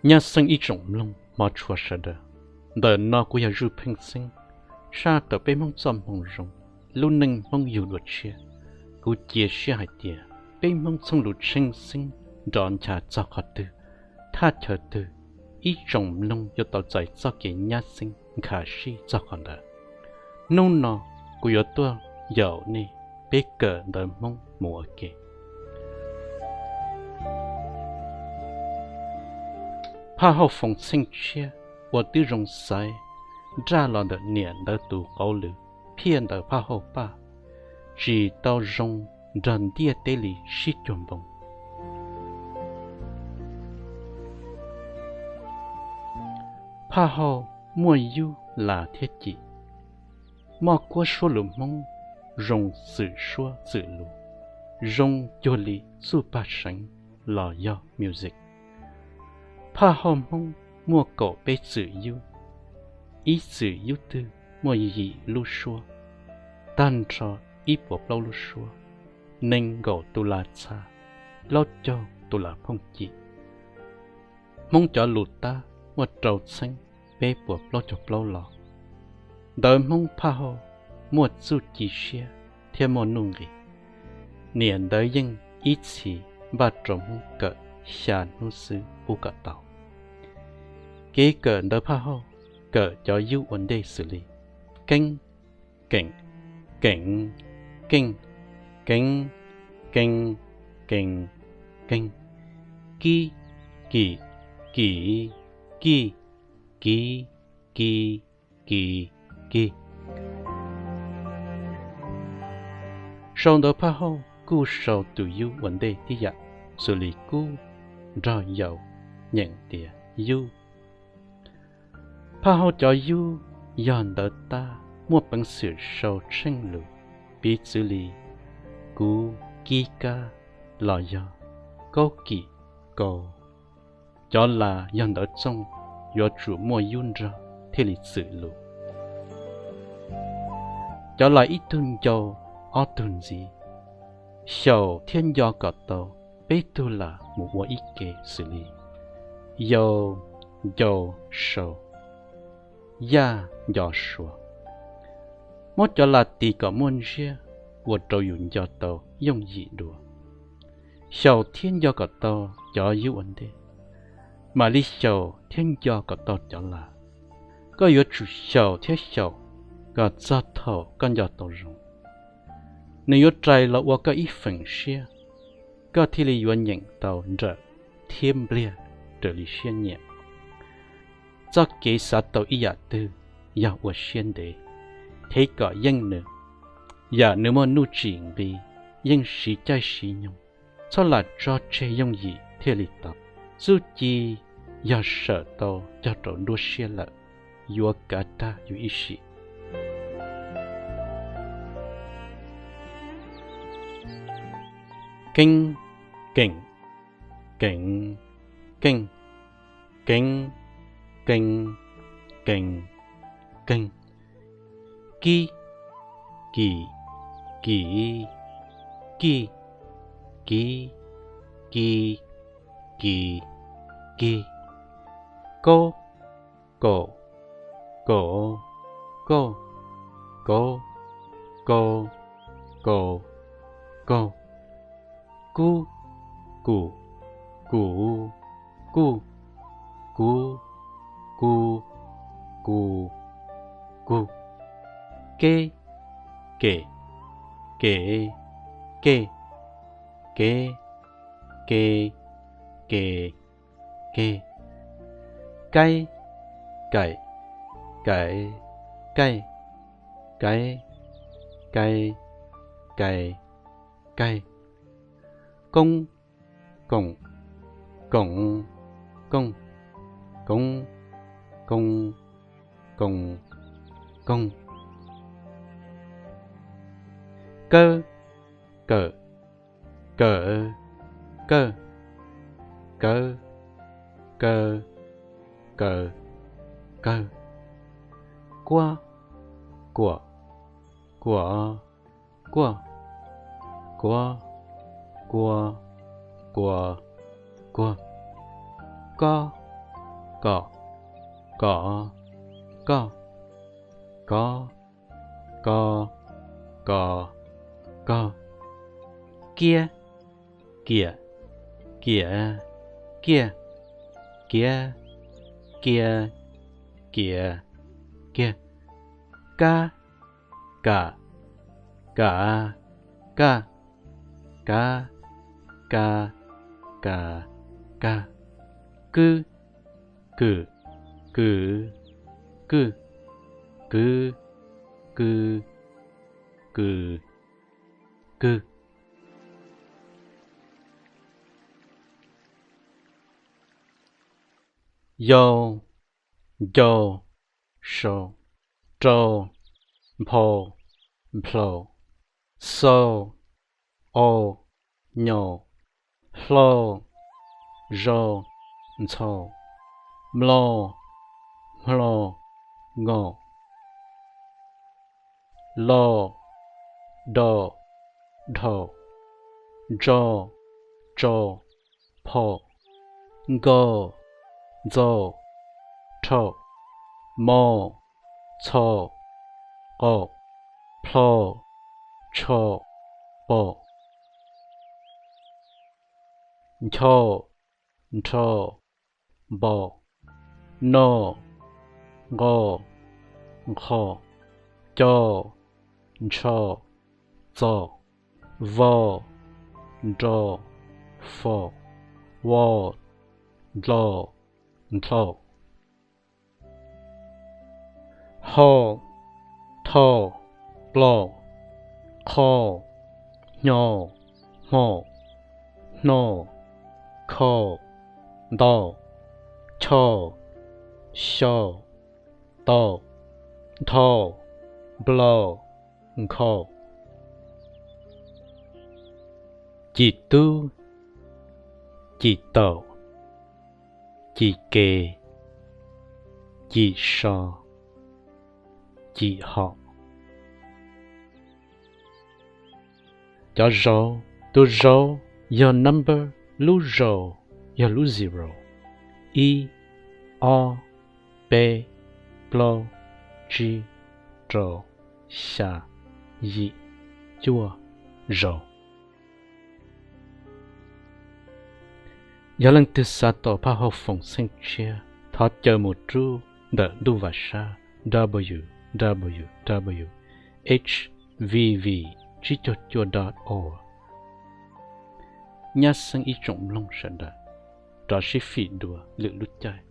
Nyab xeeb ib tsoom mloog hmov tshua sawv daws, ntawm no kuv yog Zuj Pheej Xeeb. Tshaj tawm peb Hmoob txoj hmoo zoo, lub neej Hmoob yug dua tshiab, kuv cia siab hais tias peb Hmoob txhooj lus tsheej xeeb nrov ncha txog qhov twg, thaj chaw twg, ib tsoom mloog yuav tau txais txoj kev nyab xeeb nkhav sij txog qhov ntawd. Hnub no kuv yuav tuaj yaum nej peb kawm ntawv Hmoob mus ua ke. Phaj Hauj Foom Txheej Tshiab uas twb zoo xaiv, nraj los ntawm niam ntawv tus qauv lwm, phiaj ntawm Phaj Hauj Paj, tsis tau zoo nrog ntiaj teb li sib cuag npoo. Phaj Hauj muaj yub las thiab cim, moj kuab suab lus Hmoob zoo txwm suab txwm lus, zoo cuag li txuj paj seev los yog music. Phaj Hauj Hmoob muaj kaum peb txwm yub, ib txwm yub twg muaj yim lub suab, tag nrho ib puas plaub lub suab, nees nkaum tus las txha, plaub caug tus las phooj cim. Hmoob cov lus tab muaj rau txheeb peb puas plaub caug plaub los. Ntawv Hmoob Phaj Hauj muaj txuj ci siab thiab muaj nuj nqis. Niam ntawv yeej ib txhis npaj rau Hmoob kawm xya hnub xwb pub kom tau. Kev kawm ntawv Phaj Hauj kawm cov yub ua ntej xws li: keeb, keem, keem, keej, keev, keev, kees, keej, kib, kim, kim, kij, kiv, ki, ki, kig. Sau ntawv Phaj Hauj kuj sau tus yub ua ntej tib yam, xws li kub, nrog yaus, nyeem tias yub. Phaj Hauj cov yub yog ntawv tab muaj peev xwm sau tsheej lus, piv txwv li kuv, kib, kab los yog kaub, kim, kau. Cov las yog ntawv txooj, yuav tsum muaj yub nrog thiaj li txwm lus. Cov las ib tug ncau, ob tug ntxiv. Xyaum thiab nco kom tau peb tug las mus ua ib ke xws li: yau, ncau, sau, yaj, nco, sua. Muab cov las tis kom muaj ntsiab ua rau yus nco tau yooj yim dua. Xyaum thiab nco kom tau cov yub ua ntej, mam li xyaum thiab nco kom tau cov las. Koj yuav tsum xyaum thiab xyaum kom txog thaum koj nco tau zoo. Nws yuav rais los ua koj ib feem siab, koj thiaj li yuav nyeem tau nrawm thiab npliag raws li siab nyiam. Txoj kev xav tau ib yam twg yog ua siab ntev, thev kom yeej nws. Yam nws muaj nuj tsim nqi, yeej siv caij siv nyoog, txhob lam tso tseg yooj yim thiaj li tau. Txuj ci yog sawm tau cog rau nruab siab lawm, yuav kav rag yus ib sim. Keeb, keem, keev, keej, keev, kees, keej, keej. Kib, kim, kim, kij, kiv, ki, kis, kig. Kaub, kaum, kaum, kauj, kaub, kau, kau, kaug. Kub, kum, kum, kuj, kuv, ku, ku, kug. Keb, kem, kem, kej, kev, ke, ke, keg. Kaib, kaim, kaim, kaij, kaib, kai, kai, kaig. Koob, koom, koom, kooj, koob, koo, koo, koog. Kawb, kawm, kawm, kawj, kawb, kaw, kaw, kawg. Kuab, kuam, kuam, kuaj, kuav, kua, kuag. Kob, ko, ko, koj, ko, ko, ko, koj. Kiab, kiam, kiam, kiaj, kiab, kiaj, kiab, kiaj. Kab, kam, kam, kaj, kab, kab, kab, kaj. Kwb, kwm, kwm, kwj, kwv, kwv, kwg, kwg. Yau, ncau, sau, rau, nphau, nplhau, xau, au, nyau, hlau, zau, ntxhau, mlau, hmlau, ngau, lau, dau, dhau, ntsau, tsau, phau, nkau, ntxau, rhau, mau, txhau, qau, plhau, tshau, pau, nchau, nrhau, npau, nau, nqau, nqhau, cau, ntshau, txau, vau, nrau, fau, vau, ndlau, nthau, hau, thau, plau, qhau, hnyau, hmau, hnau, khau, ntau, chau, xyau, tau, nthau, nplau, nkhau. Cim tub, cim taum, cim ke, cim so, cim hom. Cov zauv, tus zauv yog number, lub zauv yog lub zero. Ib, ob, peb, plaub, tsib, rau, xya, yim, cuaj, zauv. Yog leej twg xav tau phaj hauv foom xeeb tshiab, thov caw mus rub ntawm ntuj vam sab www hvv tsib caug cuaj dot org. Nyab xeeb ib tsoom mloog sawv daws, rov sib fim dua lwm lub caij.